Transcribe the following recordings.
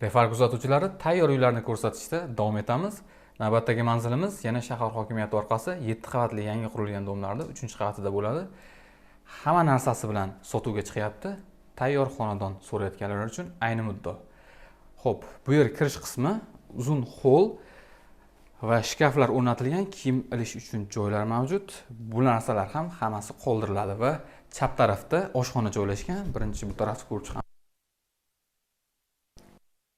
Refar kuzatuvchilari, tayyor uylarni ko'rsatishda davom etamiz. Navbatdagi manzilimiz yana shahar hokimiyati orqasi 7 qavatli yangi qurilgan domlarda 3-qavatida bo'ladi. Hamma narsasi bilan sotuvga chiqyapti. Tayyor xonadon so'rayotganlar uchun ayni muddao. Xo'p, bu yer kirish qismi, uzun hol va shkaflar o'rnatilgan, kiyim ilish uchun joylar mavjud. Bu narsalar ham hammasi qoldiriladi va chap tarafda oshxona joylashgan. Birinchi bu tarafni ko'rib chiqamiz.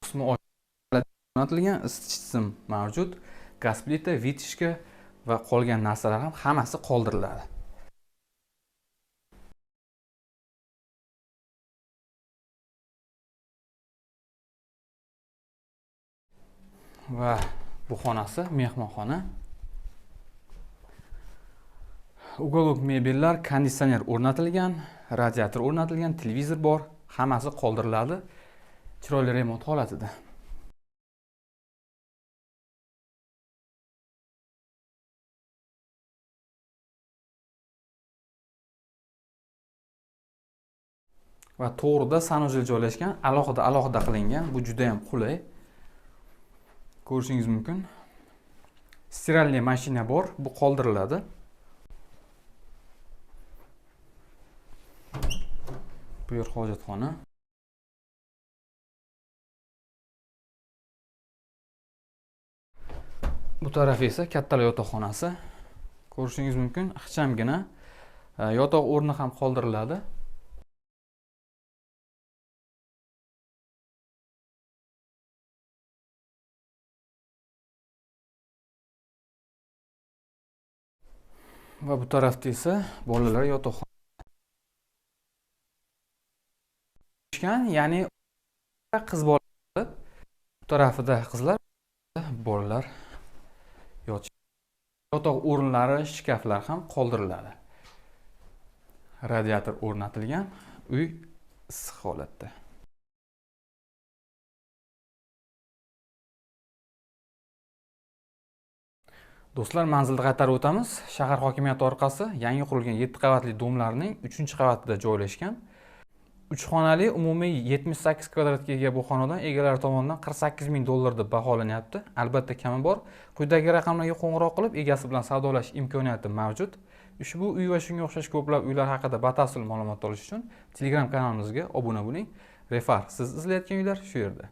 Qismi o'rnatilgan, isitish tizim mavjud, gaz plita, vitishka va qolgan narsalar ham hammasi qoldiriladi. Va bu xonasi mehmonxona. Ugolok mebellar, konditsioner o'rnatilgan, radiator o'rnatilgan, televizor bor, hammasi qoldiriladi. Chiroyli remont holatida. Va to'g'rida sanuzel joylashgan, alohida alohida qilingan. Bu juda ham qulay. Ko'rishingiz mumkin. Stiralniy mashina bor, bu qoldiriladi. Bu yer hojatxona. Bu taraf esa kattalar yotoqxonasi. Ko'rishingiz mumkin, ixchamgina. Yotoq o'rni ham qoldiriladi. Va bu tarafda esa bolalar yotoqxona. Ya'ni qiz bola bu tarafida qizlar, bolalar yotoq o'rinlari, shkaflar ham qoldiriladi. Radiator o'rnatilgan, uy issiq holatda. Do'stlar, manzilni qaytarib o'tamiz. Shahar hokimiyati orqasi yangi qurilgan 7 qavatli domlarning 3-qavatida joylashgan. 3 xonali umumiy 78 kvadratga ega bu xonadon egalari tomonidan 48 ming dollar deb baholanyapti. Albatta kami bor. Quyidagi raqamlarga qo'ng'iroq qilib, egasi bilan savdolash imkoniyati mavjud. Ushbu uy va shunga o'xshash ko'plab uylar haqida batafsil ma'lumot olish uchun Telegram kanalimizga obuna bo'ling. Refar, siz izlayotgan uylar shu yerda.